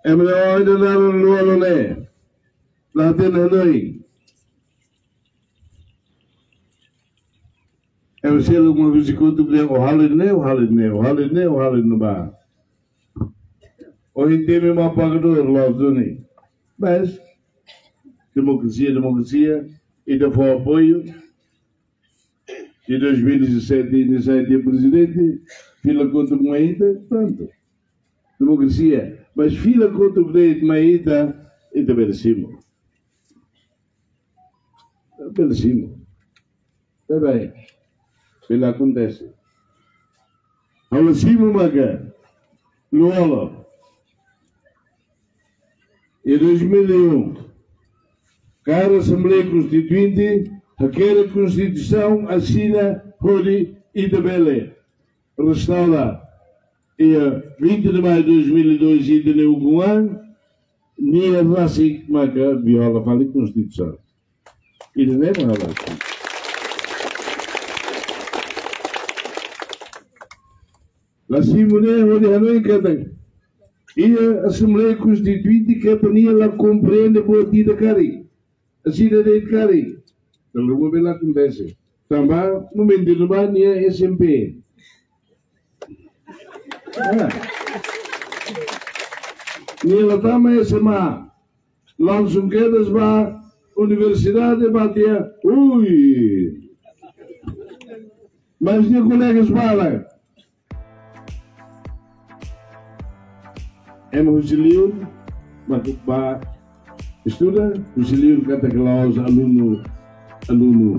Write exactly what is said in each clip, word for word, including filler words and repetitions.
Ema ne'ebé naran Lú-Olo ne'e la hatene hanoin. Ema seluk mak husi kotuk dehan, ó halo ne'e, ó halo ne'e, ó halo ne'e, ó halo ne'ebá. Ohin temi mak pagadór, la'ós duni. Mas, demokrasia, demokrasia, ita fó apoiu. Iha dois mil e dezassete, nia sai dehan prezidente, fila kotuk mai ita, prontu. Demokrasia. Mas fila kotuk de'it mai ita, ita bele simu. Bele simu. Baibain. Bele akontese. Ha'u la simu maka Lú-Olo, iha dois mil e um, kaer Asembleia Konstituinte, hakerek Konstituisaun, asina hodi ita bele restaura. Iha vinte de maio de dois mil e dois, ita-nia ukun-an, nia rasik maka viola fali Konstituisaun. Ida-ne'e mak ha'u la simu. La simu ne'e hodi hanoin katak iha Asembleia Konstituinte keta nia la komprende buat ida karik. Asina de'it karik. Tanba bele akontese. Tanba momentu ne'ebá nia S M P. Ah. Nia la tama S M A. Langsung kedas ba universidade, ba tiha. Ui. Mas nia kolega sala. Ema husi liur, mak bá estuda, husi liur katak la'ós alunu, alunu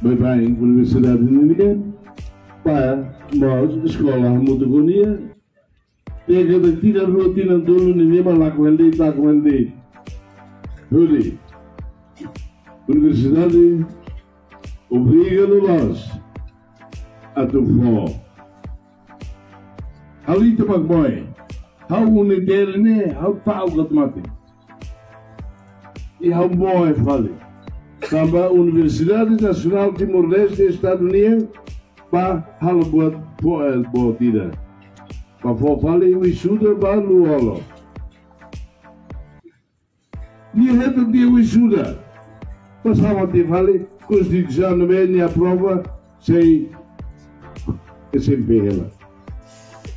baibain universidade nian, bá mós eskola hamutuk ho nia, dehan katak tinan rua, tinan tolu nian nia mak lakon hela de'it, lakon hela de'it. Hodi universidade obriga loloos atu fó. Ha'u ita mak moe. Ha'u UNTL ne'e, ha'u ta'uk atu mate. I ha'u moe fali. Tanba Universidade Nasionál Timor-Leste Estadu nian, bá halo buat fó, eh, buat ida. Bá fó fali wisuda ba Lú-Olo. Nia hetan tiha wisuda. Bá sama tiha fali Konstituisaun ne'ebé nia aprova, sei S M P hela.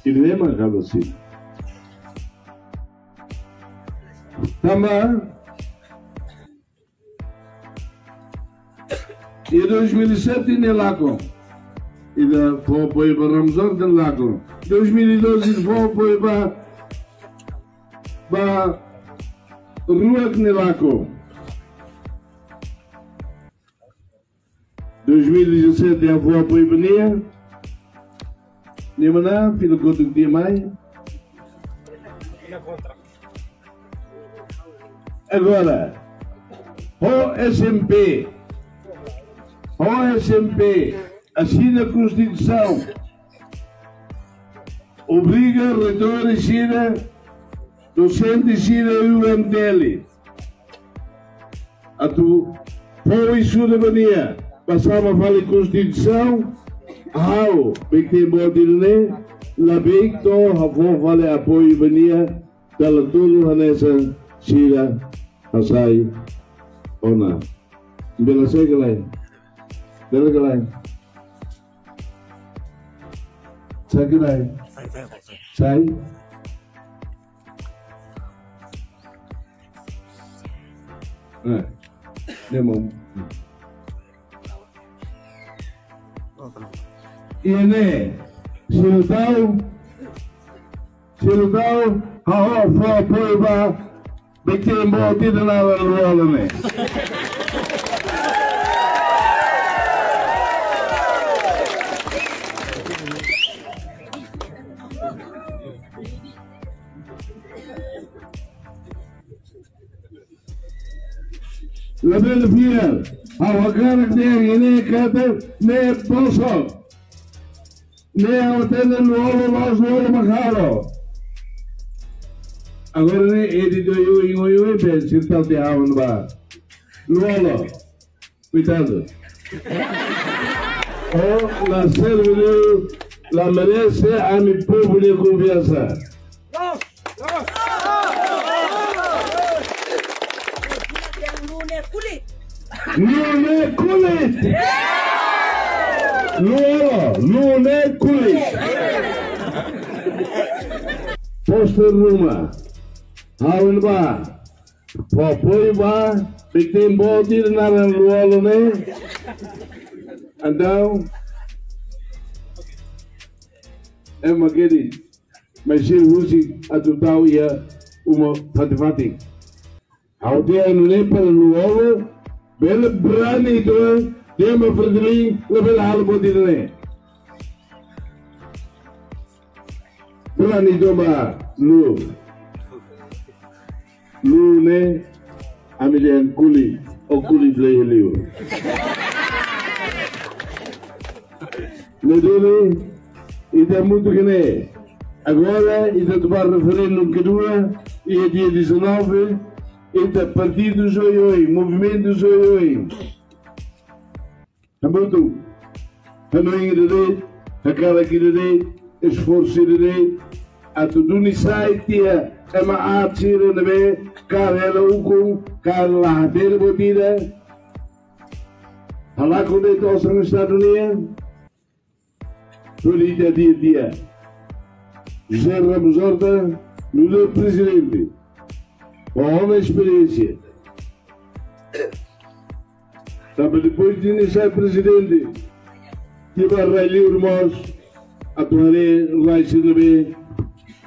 Ida-ne'e mak ha'u la simu. Tanba iha dois mil e sete nia lakon. Ita fó apoiu ba Ramos Horta, nia lakon. Dois mil e doze ita fó apoiu ba, ba Ruak, nia lakon. Dois mil e dezassete ita fó apoiu ba nia. Nia manán, fila kotuk tiha mai. Agora, ho S M P, ho S M P, asina Konstituisaun, obriga reitór sira, dosente sira UNTL atu fó wisuda ba nia, bá sama fali Konstituisaun, ha'u, bek tempo diri ne, la bek to, ha'u fó fali apoiu ba nia, dala tolu hanesan sira hasai ona. Bele sai ka lae? Bele ka lae? Sai ka lae? Sai. Eh, dia mau. Ida-ne'e, sira tau, sira tau, ha'u fó apoiu ba, bek tempo ita-nia naran Lú-Olo ne'e. Labele fiar, ha'u hakarak dehan ida-ne'e katak ne'e bosok. Ne'e ha'u hatene Lú-Olo, mas Lú-Olo mak halo. Agora ne'e editór yu ingo yu e ben sirtal te hawan ba. Lú-Olo. Koitadu. Ó la serve, la merese ami povu nia konfiansa. Lú ne'e ko'alia. Lú, lú ne'e ko'alia. Poster ruma. Ha'u ba. Fó apoiu ba. Bitin botir naran Lú-Olo ne'e. Entaun, ema keri, mas se husi atu tau iha uma fatin-fatin. Ha'u dehan nune'e para Lú-Olo bele brani atu dehan ba Fretilin, labele halo buat ida-ne'e. Brani atu ba Lú. Lú ne'e ami dehan ko'alia, ou ko'alia fali liu. Ne'e duni, ita hamutuk ne'e. Agora, ita atu ba referendum kedua, iha dia dezanove, ita partidu oioin, movimentu oioin. Hamutuk, hanoin ida de'it, hakarak ida de'it, esforsu ida de'it, atu duni sai tiha ema aat sira ne'ebé kaer hela ukun, kaer la hatene buat ida. Halakon de'it osan Estadu nian. Polítika dia-dia. José Ramos Horta, nu'udar prezidente. Ho ona esperiénsia. Tanba depois de nia sai prezidente, nia ba rai liur mós, atu haree rai sira ne'ebé,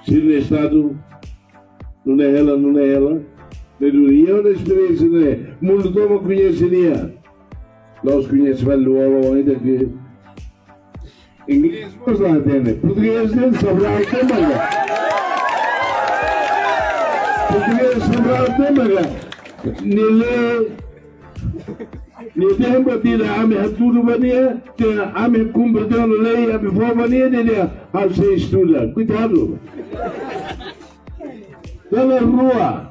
sira-nia estadu, nune'e hela, nune'e hela. Ne'e duni, iha ona esperiénsia ne'e, mundu tomak koñese nia. La'ós koñese fali Lú-Olo, ainda ke Inglés mós la hatene. Portugés dehan Sobral tomak. Portugés Sobral tomak. Nia lee, nia dehan buat ida, ami hatudu ba nia, dehan ami kumpre tiha ona lei, ami fó ba nia, nia dehan ha'u sei estuda. Koitadu. Dala rua,